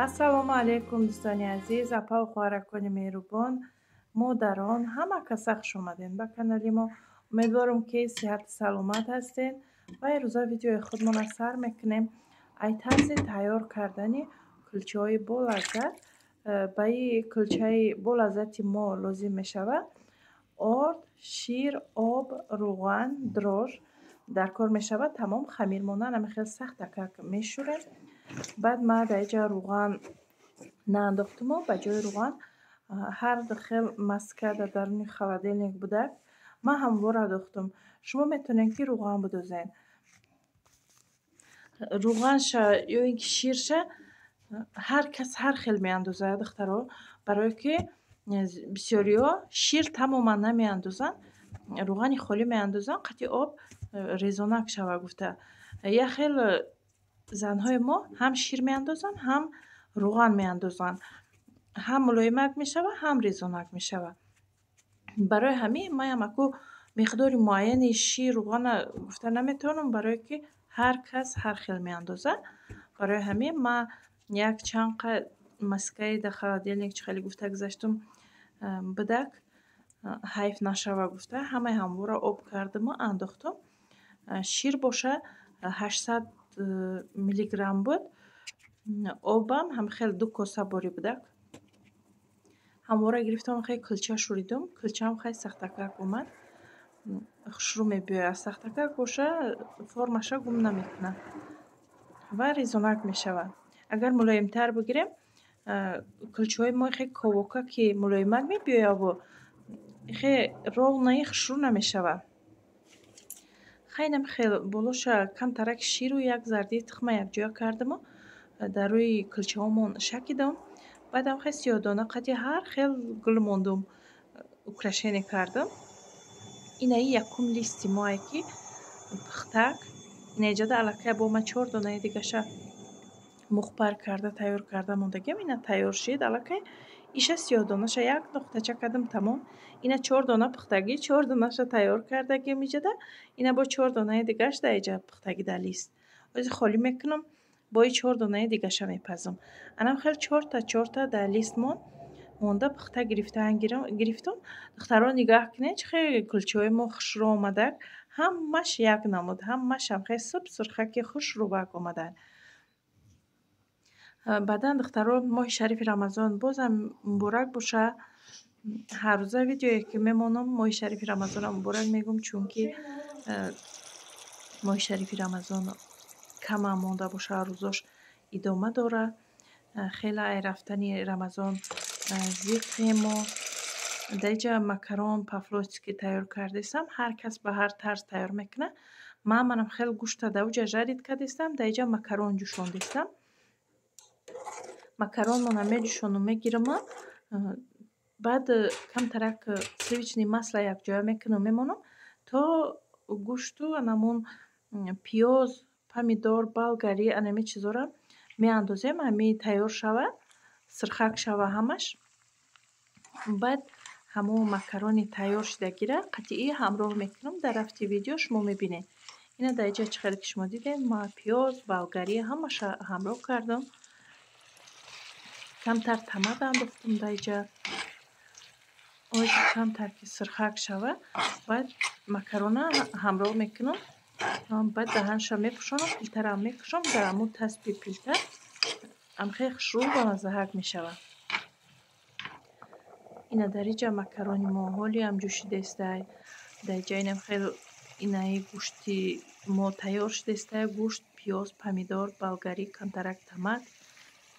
Ассалому алайкум, дӯстони азиз, апаву хоҳаракони меҳрубон, модарон, ҳама каса хуш омадем ба канали мо. Умедворам, ки сиҳату саломат ҳастед ва ирӯза видеои худмона сар мекунем ай тарзи тайёр кардани кулчаҳои болаззат. Ба ин кулчаи болаззати мо лозим мешавад орд, шир, об, рӯған, дрожж дар кор мешавад. Тамом, хамир монан ҳамин хел сахтакак мешӯрем. Баъд ман дар инҷа рӯған наандохтуму ба ҷои рӯған ҳар хел маска дар даруни холодильник будак, ман ҳамвора дохтум. Шумо метавонед, ки рӯған бидозед. Рӯғанша ё ин ки ширша ҳар кас ҳар хел меандозад, духтаро, барое ки бисёриҳо шир тамоман намеандозанд, рӯғани холӣ меандозанд, қатъи об резонак шава гуфта. Як хел занҳои мо ҳам шир меандозанд, ҳам рӯған меандозанд, ҳам мулоимак мешавад, ҳам резонак мешавад. Барои ҳамин маям аку миқдори муайяни шир, рӯғана гуфта наметавонам, барое ки ҳар кас ҳар хел меандозад. Барои ҳамин ман як чанд маскаи дар холодильник, чӣ хеле гуфта гузаштум, будак, ҳайф нашава гуфта, ҳамаи ҳамвора об кардаму андохтум. Шир боша 800 миллиграмм буд, обам ҳамхел 2 коса борӣ будак. Ҳамвора гирифтам, хеле кулча шӯридум. Кулчаам хеле сахтакак омад, хушрӯ мебиёяд. Сахтакак боша, формаша гум намекунад ва резонак мешавад. Агар мулоимтар бигирем, кулчаҳои мо хеле ковока ки мулоимак мебиёяву хеле ровнаи хушрӯ намешавад. Хайнам хел болоша камтарак ширу як зардии тухма якҷоя кардаму дар рӯи кулчаҳомон шакидам. Баъдам хел сиёҳдона қати ҳар хел гул мондум, украшение кардам. Инаи якум листи моае, ки пухтак инаиҷода аллакай бо ман чор донаи дигаша мухпар карда тайёр карда мондагиам. Ина тайёр шид аллакай. Иша сиёҳдонаша як нуқтача кардам, тамом. Ина чор дона пухтагӣ, чор донаша тайёр кардагиам иҷода. Ина бо чор донаи дигаш дар иҷа пухтагӣ дар лист. Ҳозир холӣ мекунам, бо и чор донаи дигаша мепазам. Анам хел чорта чорта дар лист мон монда пухта гирифтан гирифтум. Духтаро, нигаҳ кунед, чӣ хеле кулчаҳои мо хушрӯ омадак. Ҳамаш як намуд, ҳамашам хеле суб сурхаки хушрӯбак омаданд. Баъдан, духтаро, моҳи шарифи Рамазон бозам муборак боша. Ҳаррӯза видеое ки мемонам, моҳи шарифи Рамазонро муборак мегӯм, чунки моҳи шарифи Рамазон камам монда боша, рӯзош идома дорад. Хеле ай рафтани Рамазон зиқему. Дар инҷа макарон по-флотски тайёр кардистам. Ҳар кас ба ҳар тарз тайёр мекунад. Ман манам хеле гӯшта дар уҷа жарить кардистам, дар инҷа макарон ҷӯшондистам. Макаронмона меҷӯшонум, мегирама, баъд камтарак сливочный масло якҷоя мекунам, мемонам, то гӯшту анамун пиёз, помидор, болгари, анами чизоро меандозем, ҳами тайёр шава, сирхак шава ҳамаш. Баъд ҳамон макарони тайёр шудагиро қатъӣ ҳамроҳ мекунам. Дар рафти видео шумо мебинед. Ина дар инҷа, чӣ хеле ки шумо дидед, ман пиёз, болгари ҳамаша ҳамроҳ кардам. Камтар томат андохтум дар инҷа. Ози камтар ки сирхак шава, баъд макарона ҳамроҳ мекунам. Баъд даҳанша мепӯшонам, плитарам мекушам. Дар ҳамун таспи плита ам хеле хушрӯ ба маззаҳак мешавад. Ина дар инҷа макарони мо ҳолиам ҷӯшидаистай. Дар инҷа инам хел инаи гӯшти мо тайёр шудаистай: гӯшт, пиёз, помидор, болгари, камтарак томат.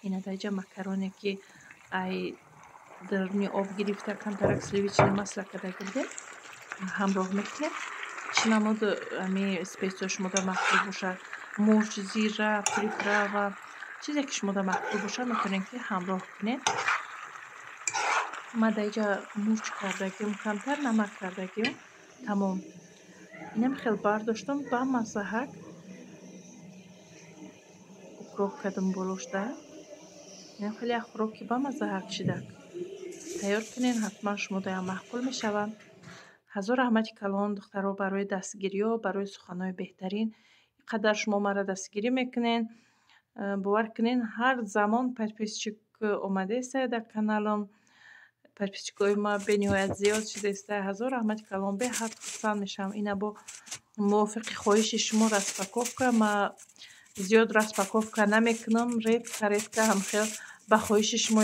Ина дар инҷа макароне, ки ай даруни об гирифта, камтарак сливочный масло карда гирдем, ҳамроҳ мекунем. Чӣ намуд ами специя шумода маъқул бошад: мурч, зира, приправа, чизе ки шумода маъқул бошад, метавонед, ки ҳамроҳ кунед. Ман дар инҷа мурч кардагиам, камтар намак кардагиам, тамом. Инам хел бардоштам, ба маззаҳак укроп кардам болошда. Инам хеле як хӯроки ба маззаҳак шидак. Тайёр кунед ҳатман, шумодаям маъқул мешавад. Ҳазор раҳмати калон, духтаро, барои дастгириҳо, барои суханҳои беҳтарин. Ин қадар шумо маро дастгирӣ мекунед. Бовар кунед, ҳар замон подписчик омадаеста дар каналам. Подписчикои ма бениҳоят зиёд шудаеста. Ҳазор раҳмати калон, беҳад хурсанд мешавам. Ина бо мувофиқи хоҳиши шумо распаковка. Ма зиёд распаковка намекунам, редко редко ҳамхел ба хоҳиши шумо,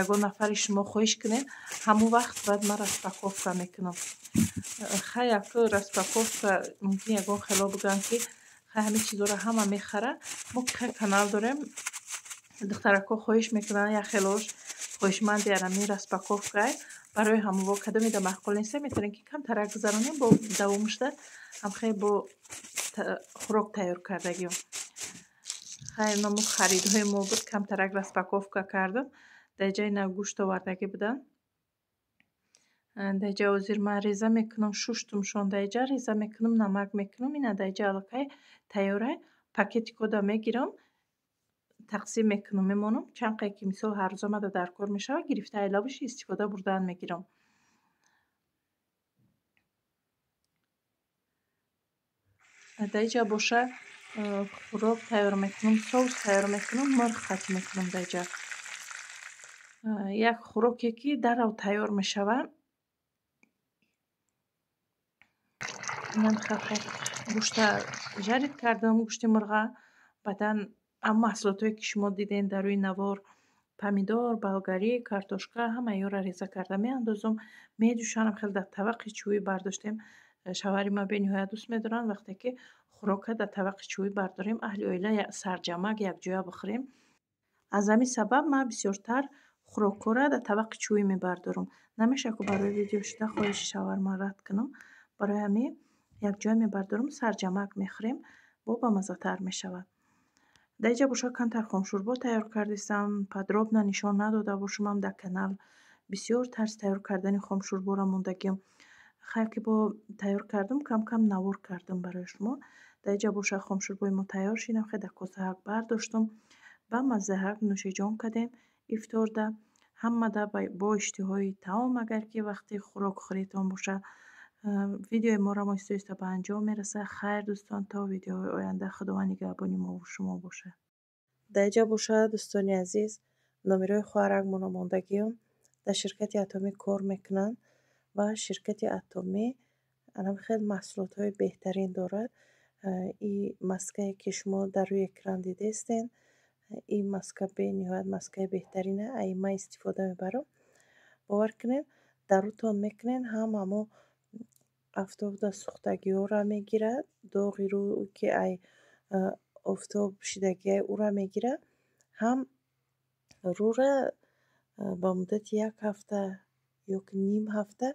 ягон нафари шумо хоҳиш кунед, ҳамон вақт баъд ман распаковка мекунам. Хай, яку распаковка мумкин ягон хело бигӯянд, ки хай, ҳамин чизоро ҳама мехара. Мо ки хай канал дорем, духтаракҳо хоҳиш мекунанд, як хелош хоҳишманди ҳамин распаковкае. Барои ҳамво кадомеда маъқул неста, метавонем, ки камтарак гузаронем, бо давомушда ҳамхел бо хӯрок тайёр кардагиём. Хай, намо харидҳои мо буд, камтарак распаковка кардам. Дар ҷаи на гӯшт овардагӣ буданд. Дар ҷа ҳозир ман реза мекунам, шуштумшон, дар ҷа реза мекунам, намак мекунам. Ина дар ҷа аллакай тайёрай. Пакетикода мегирам, тақсим мекунам, мемонам. Чанд қае ки мисол ҳар рӯза мада дар кор мешавад, гирифта айлабуши истифода бурдан мегирам. Дар ҷа боша хӯрок тайёр мекунам, соус тайёр мекунам, мирғ қатӣ мекунам дар ҷа. Як хӯроке, ки даррав тайёр мешавад. Инам хеле гӯшта жарить кардам, гӯшти мурға. Баъдан ҳам маҳсулотое, ки шумо дидем дар рӯи навор: помидор, болгарӣ, картошка, ҳамаи ёро реза карда меандозам, медӯшанам. Хеле дар табақи чӯбӣ бардоштем. Шавҳари ман бениҳоят дӯст медоранд, вақте ки хӯрока дар табақи чӯбӣ бардорем, аҳли оила сарҷамак якҷоя бихӯрем. Аз ҳамин сабаб ман бисёртар хӯрокҳоро дар табақи чӯбӣ мебардорам. Намешавад, ку барои видео шуда хоҳиши шавҳари рад кунам. Барои ҳамин якҷоя мебардорам, сарҷамак мехӯрем, бо бамаззатар мешавад. Дар инҷа боша камтар хомшӯрбо тайёр кардистам. Подробно нишон надода бошумам, дар канал бисёр тарзи тайёр кардани хомшӯрборо мондагиам. Хайр, ки бо тайёр кардам, кам кам навор кардам барои шумо. Дар инҷа боша хомшӯрбои мо тайёр шид, хеле дар косаҳак бардоштум, ба маззаҳак нӯшиҷон кардем ифторда. Ҳамада бо иштиҳои таом, агар ки вақти хӯрокхӯритон бошад. Видеои моро оҳиста оҳиста ба анҷом мерасад. Хайр, дӯстон, то видеоҳои оянда Худованд нигаҳбони мову шумо бошад. Дар инҷа бошад, дӯстони азиз, номерои хоҳаракмонро мондагиам. Дар ширкати Атомӣ кор мекунанд ва ширкати Атомӣ анам хеле маҳсулотҳои беҳтарин дорад. И маскае, ки шумо дар рӯи экран дидаистен, ин маска бениҳоят маскаи беҳтарина, ай ман истифода мебарам. Бовар кунед, дар рӯтон мекунед, ҳам ҳамо афтобда сӯхтагиҳоро мегирад, доғи рӯ, ки ай офтоб шидагиай, ӯра мегирад, ҳам рӯра ба муддати як ҳафта ё ки ним ҳафта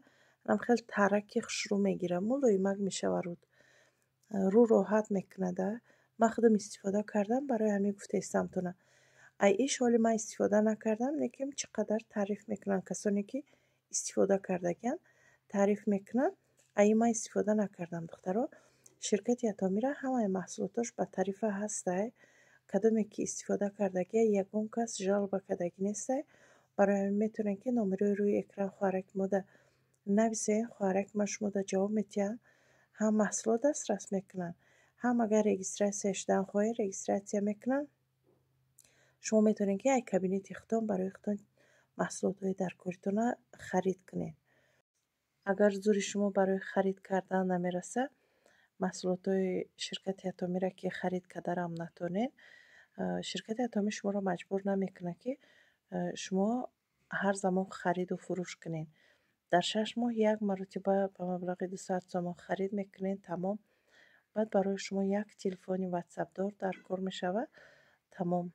ҳам хеле тараки хушрӯ мегирад, мулоимак мешавад рӯд. Рӯ роҳат мекунад. Ман худам истифода кардам, барои ҳамин гуфтаистамтона. Ай иш ҳоли ман истифода накардам, лекин чӣ қадар таъриф мекунанд касоне, ки истифода кардагианд, таъриф мекунанд. Ай ман истифода накардам, духтаро. Ширкати Атомира ҳамаи маҳсулотош ба тарифа ҳастай. Кадоме ки истифода кардагия, ягон кас жалоба кардагӣ нестай. Барои ҳамин метавонед, ки номерои рӯи экран хоҳараки мода нависед, хоҳараки ман шумода ҷавоб медиҳанд. Ҳам маҳсулот дастрас мекунанд, ҳам агар регистрация шудан хоҳед, регистрация мекунанд. Шумо метавонед, ки ай кабинети худтон барои худтон маҳсулотҳои даркоритонро харид кунед. Агар зури шумо барои харид кардан намерасад, маҳсулотҳои ширкати Атомиро ки харид кардарам натонед, ширкати Атомӣ шуморо маҷбур намекунад, ки шумо ҳар замон хариду фурӯш кунед. Дар 6 моҳ як маротиба ба маблағи 200 сомон харид мекунед, тамом. Баъд барои шумо як телефони ватсапдор дар кор мешавад, тамом.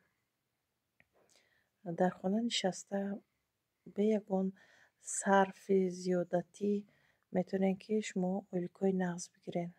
Дар хона нишаста, бе ягон сарфи зиёдатӣ метавонед, ки шумо ойликҳои нағз бигиред.